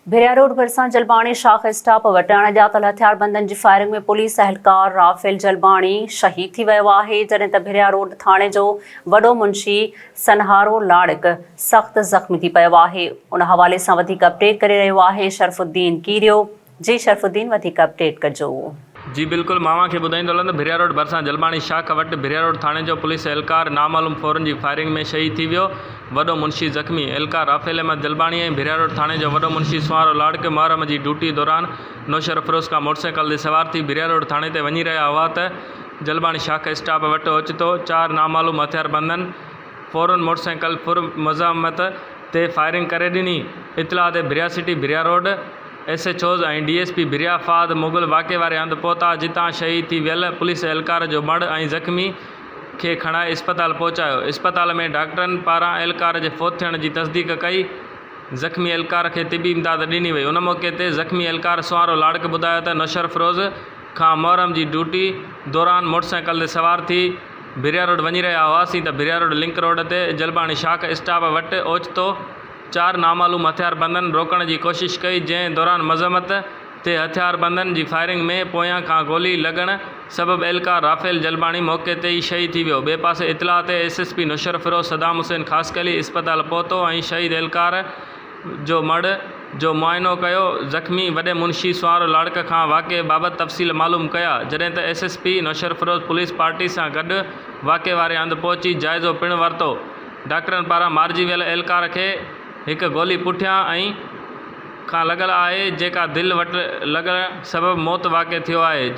ڀريا road ڀرسان جلباڻي شاخ stop وٽ اڻڄاتل هٿياربندن جي فائرنگ ۾ پوليس اهلڪار رافيل جلباڻي شهيد ٿي ويو آهي، جڏهن ته ڀريا روڊ ٿاڻي جو وڏو منشي سنهارو لاڙڪ سخت زخمي ٿي پيو آهي. ان حوالي سان وڌيڪ اپڊيٽ ڪري رهيو آهي شرف الدين ڪيريو. جي شرف الدين وڌيڪ اپڊيٽ ڪجو. جي بلڪل مان اوهان کي ٻڌائيندو هلان ته ڀريا روڊ ڀرسان جلباڻي شاخ وٽ ڀريا روڊ ٿاڻي جو پوليس اهلڪار نامعلوم ڦورن جي فائرنگ ۾ شهيد ٿي ويو وڏو منشي زخمي اهلڪار رافيل احمد جلباڻي ۽ ڀريا روڊ ٿاڻي جو وڏو منشي سونهارو لاڙڪ محرم جي ڊيوٽي دوران نوشهروفيروز کان موٽرسائيڪل تي سوار ٿي ڀريا روڊ ٿاڻي تي وڃي رهيا هئا ته جلباڻي شاخ اسٽاپ وٽ اوچتو چار نامعلوم هٿياربندن ڦورن موٽرسائيڪل ڦر مزاحمت تي فائرنگ ڪري ڏني. اطلاع تي Bhiria city, Bhiria road, S H Os ۽ D S P Bhiria Fahad Mughal واقعي واري هنڌ پهتا جتان شهيد ٿي ويل پوليس اهلڪار جو مڙهه ۽ زخمي کي کڻائي اسپتال پهچايو. اسپتال ۾ ڊاڪٽرن پاران اهلڪار جي فوت ٿيڻ جي تصديق ڪئي. زخمي اهلڪار کي طبي امداد ڏني وئي. ان موقعي تي زخمي اهلڪار سونهارو لاڙڪ ٻڌايو ته نوشهروفيروز کان محرم جي ڊيوٽي دوران موٽرسائيڪل تي سوار ٿي ڀريا روڊ وڃي رهيا هئاسين ته ڀريا روڊ لنڪ روڊ تي جلباڻي شاخ اسٽاپ وٽ اوچتو چار نامعلوم هٿياربندن روڪڻ جي ڪوشش ڪئي جنهن دوران مذمت تي هٿياربندن جي فائرنگ ۾ پويان کان گولي لڳڻ سبب اهلڪار رافيل جلباڻي موقعي تي ئي شهيد ٿي ويو ٻئي پاسي اطلاع تي S S P Naushahro Feroze Saddam Hussain Khaskheli اسپتال پهتو ۽ شهيد اهلڪار جو مڙهه جو معائنو ڪيو، زخمي وڏي منشي سوار لاڙڪ کان واقعي بابت تفصيل معلوم ڪيا، جڏهن ته S S P Naushahro Feroze police party سان گڏ واقعي واري هنڌ پهچي جائزو پڻ ورتو، ڊاڪٽرن پاران مارجي ويل اهلڪار کي هڪ گولي پٺيان ۽ کان لڳل آهي، جيڪا دل وٽ لڳڻ سبب موت واقع ٿيو آهي.